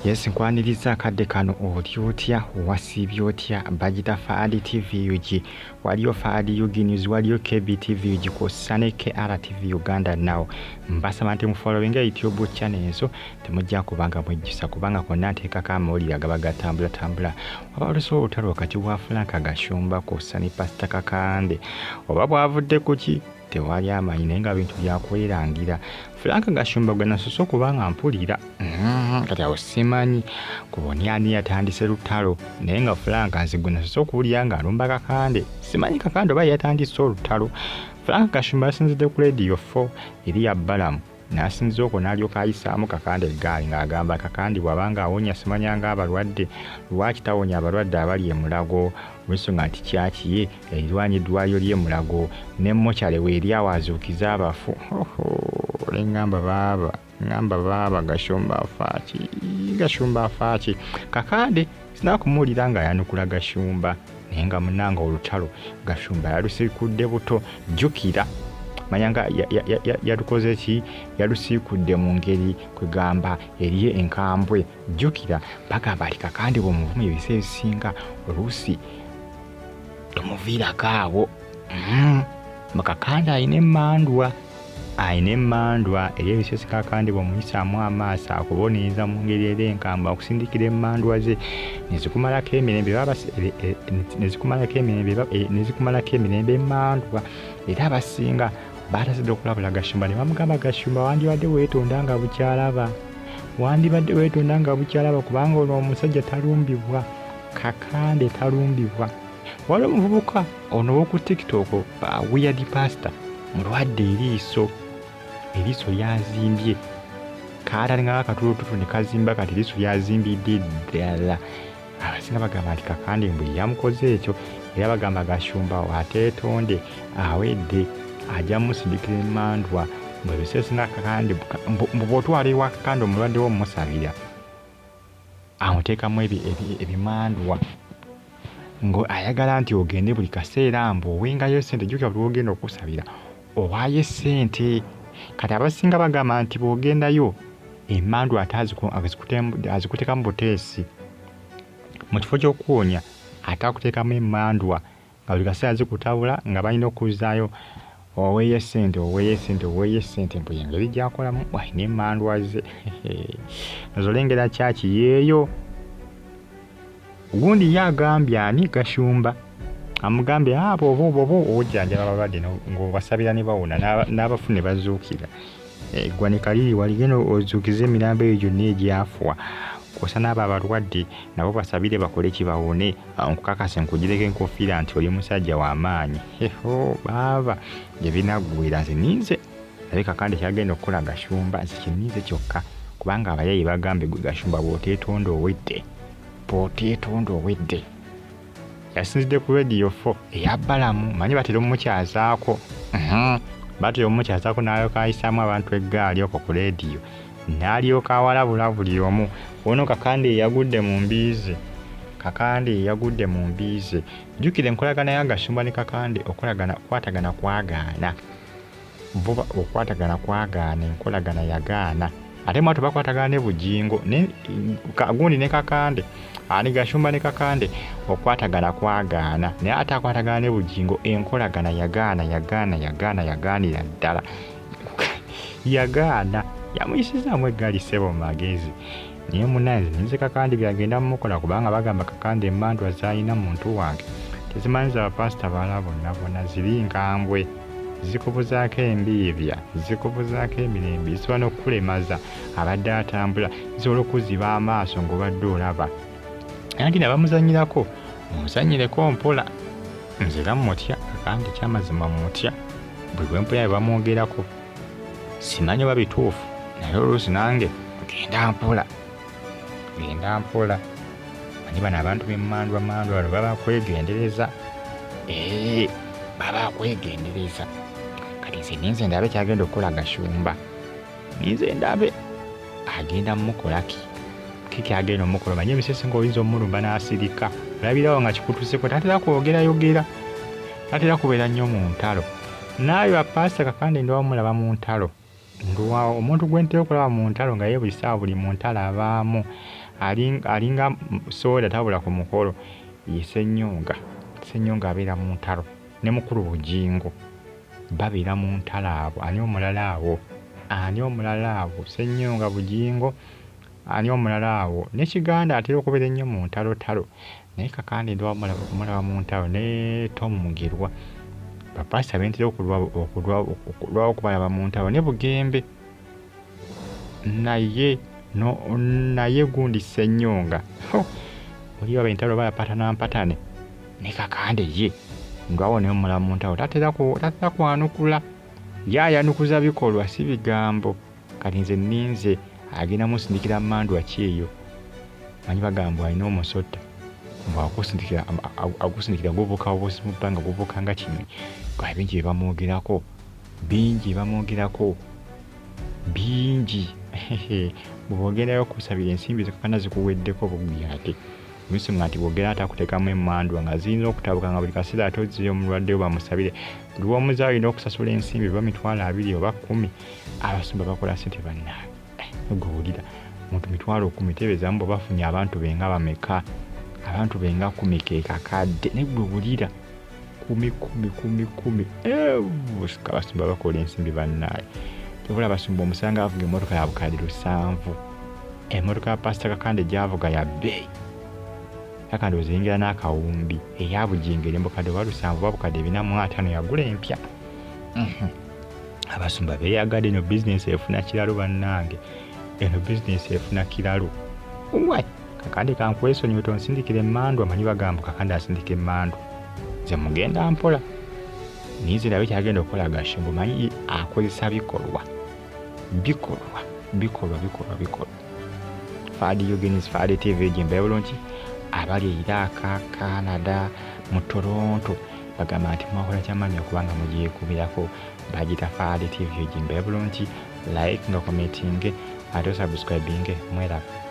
Yes, nkwaniriza akadde kano. Oli otya? Wasiibye otya? Bagita Faadi TV UG, waliyo Faadi UG News, waliyo KBTV UG kwossa ne KRTV Uganda. Now mbasaba nti mufollowinga YouTube channel ezo, temujja kubanga mwejjusa, kubanga konna nteekako amawulire agaba gatambulatambula. Waba olusobola olutalo wakati wa Frank Gashumba kwossa ne Pasita Kakande, oba bwavudde ku ki tewali amanyi, naye nga bintu byakwerangira. Frank Gashumba gwe nasoose okuba nga mpulira, kati awo simanyi kuboni ani yatandise lutalo, naye nga Frank nze gwe nasoose okuwulira nga alumba Kakande. Simanyi Kakande oba yatandise olutalo. Frank Gashumba yasinzidde ku Radio 4 eri ya Balamu, n'asinza okwo n'alyoka ayisaamu Kakande eggaali ng'agamba Kakande bw'abanga awonya simanyanga abalwadde, lwaki tawonya abalwadde abali e Mulago, olw'ensonga nti kyaki ye erirwanya eddwaliro ly'e Mulago ne mokyale weeri awo azuukize abafu. Neŋŋamba baaba, ŋŋamba baaba, Gashumba afaaki? Gashumba afaaki? Kakande sinakumuwulira ng'ayanukula Gashumba, naye nga munnange olutalo Gashumba yalusiikudde buto. Jjukira manya nga yalukoze ki, yalusiikudde mu ngeri kwegamba eriyo enkambwe. Jjukira bagamba ati Kakande bw'omuvuma ebiseera ebisinga oluusi tomuviirako awo. Kakande alina emmandwa, alina emmandwa eri ebisesi. Kakande bw'omuyisaamu amaaso akubonereza mu ngeri era enkambwe, akusindikira emmandwa ze nezikumalako emirembe, nezikumalako emirembe, nezikumalako emirembe emmandwa. Era abasinga batasidde okulabula Gashumba ne bamugamba, Gashumba, wandibadde weetonda nga bukyalaba, wandibadde weetonda nga bukyalaba, kubanga ono omusajja talumbibwa, Kakande talumbibwa. Waliwo omuvubuka ono ow'oku TikTok, Weird Pastor, mulwadde eriiso, eriiso lyazimbye, kaatalinga akatulututu ne kazimba, kati eriiso lyazimbidde ddala. Abasinga bagamba nti Kakande mbu yamukoze ekyo, era bagamba Gashumba ateetonde awedde, ajja musindikira emmandwa. Mbu ebiseera ebisinga Kakande, mbu bw'otwala ewa Kakande omulwadde wo omusabira, amuteekamu ebimandwa ngo ayagala nti ogende buli kaseera mbu owengayo ssente. Jjukira buli wogenda okusabira owaayo essente. Kati abasinga bagamba nti bw'ogendayo emmandwa ate azikuteekamu buteesi, mu kifo ky'okuwonya ate akuteekamu emmandwa nga buli kaseera zikutabula, nga balina okuzzaayo oweeyo essente, oweeyo essente, oweeyo essente. Mbu engeri gy'akolamu alina emmandwa ze nazo. Olengera kyaki yeeyo gundi ye agambye ani, Gashumba amugambye abo oba ojjanjaba abalwadde ng'obasabira ne bawona n'abafu ne bazuukira, eggwanika liri waligenda ozuukize emirambo eyo gyonna egyafuwa, kwosa n'abo abalwadde nabo basabire bakole kibawone, nkukakase nkugireko enkofiira nti oli musajja w'amaanyi. Eho baaba gye binaggwera, nze ninze naye Kakande kyagenda okukola Gashumba, nze kyeninze kyokka, kubanga abayayi bagambye gwe Gashumba bw'oteetonda owedde, bw'oteetonda owedde. Yasinzidde ku Radio 4 eya Balamu, manyi batera omukyazaako, batera omukyazaako n'alyoka ayisaamu abantu eggaali okwo ku leediyo n'alyoka awalabula buli omu. Ono Kakande eyagudde mu mbiizi, Kakande eyagudde mu mbiizi. Jjukira enkolagana ya Gashumba ne Kakande, okolagana kwatagana kwagaana, bo okwatagana kwagaana, enkolagana yagaana. Ate mwatu bakwatagana ne Bujingo ne gundi ne Kakande, ani Gashumba ne Kakande okwatagana kwagaana, naye ate akwatagana ne Bujingo enkolagana yagaana, yagaana, yagaana, yagaanira ddala, yagaana, yamuyisizaamu eggaali ssebo mu magezi. Naye munnange ninze Kakande byagenda mumukola, kubanga bagamba Kakande emmandwa z'alina muntu wange tezimanyi za bapasita balala bonna bonna, ziri nkambwe, zikubuzaako embiibya, zikubuzaako emirembe, zisobola n'okukulemaza abadde atambula, zisobola okuziba amaaso ng'obadde olaba. Anti nabamuzanyirako mumuzanyireko mpola. Nze era mutya Kakande, kyamazima mutya. Buli bwempulira bwe bamwogerako simanyi oba bituufu, naye oluusi nange genda mpola, genda mpola. Manyi bano abantu b'emmandwa mandwa bano baba kwegendereza, baba kwegendereza. Kati nze ninze ndabe kyagenda okukola Gashumba, ninze ndabe agenda mumukolaki, kiki agenda omukola. Manyi ebisese ng'oyinza omulumba n'asirika, olabirawo nga kikutuseko, tatera kwogerayogera, tatera kubeera nnyo mu ntalo. Naayo apaasa Kakande ndwawo mulaba mu ntalo, ndwawo omuntu gwe ntera okulaba mu ntalo nga ye buli ssaawa buli mu ntalo abaamu Alinga soda tabula ku mukolo. Ye Ssenyonga. Ssenyonga abeera mu ntalo ne mukulu Bugingo, babeera mu ntalo abo. Ani omulala awo? Ani omulala awo? Ssenyonga, Bugingo, ani omulala awo? Ne Kiganda atera okubeera ennyo mu ntalotalo, naye Kakande ndwawo mulaba mu ntalo ne Tom Mugerwa. Bapasita bentera okulwawo okubalaba mu ntalo ne Bugembe, naye no, naye gundi Ssenyonga oli baba entalo balapatana mpatane ne Kakande ye ndwawo naye omulaba mu ntalo. Tatera kwanukula, ye ayanukuza bikolwa si bigambo. Kati nze nninze agenda musindikira mandwa ki eyo, manyi bagamba alina omusota agusindikira gubuuka bubuusi mu bbanga, gubuuka nga kinyonyi. Bingi bye bamwogerako, bingi bamwogerako, bingi. Bw'oba ogendayo okusabira ensimbi zikakana zikuweddeko bugwi, ate nsonga nti bw'ogenda ate akuteekamu emmandwa nga zirina okutabuka nga buli kaseera ate ozzeeyo omulwadde bamusabire. Buli lw'omuzaayo olina okusasula ensimbi oba 20,000 oba 10. Abasumba bakola ssente bannange. Gwe wulira omuntu 10,000, teeberezaamu bwe bafunye abantu be nga bameka, abantu be nga 10 ke kakadde, naye gwe wulira 10 10 10 10. Abasumba bakola ensimbi bannange. Kyova abasumba omusanga avuga emmotoka ya bukadde 7. Emmotoka ya Pasita Kakande gy'avuga ya bbeeyi. Kakande oziyingira n'akawumbi, eya Bugingo eri mu bukadde oba 7 oba bukadde 450 yagula empya. Abasumba beeyagadde, eno bizinensi efuna kiralo bannange, eno bizinensi efuna kiralo. Wai Kakande kankwesonyiwe tonsindikira emmandwa, manyi bagamba Kakande asindika emmandwa. Nze mugenda mpola, ninze ndabe kyagenda okukola Gashumba, manyi akozesa bikolwa, bikolwa, bikolwa, bikolwa, bikolwa. Fadi Eugenis, Fadi TV gye bulungi, abali e Iraq, Canada, mu Toronto bagamba nti mwakola kyamaanyi okubanga mugyekubirako. Bagita Fadi TV gye bulungi, like nga commenting ate osubscribing, mweraba.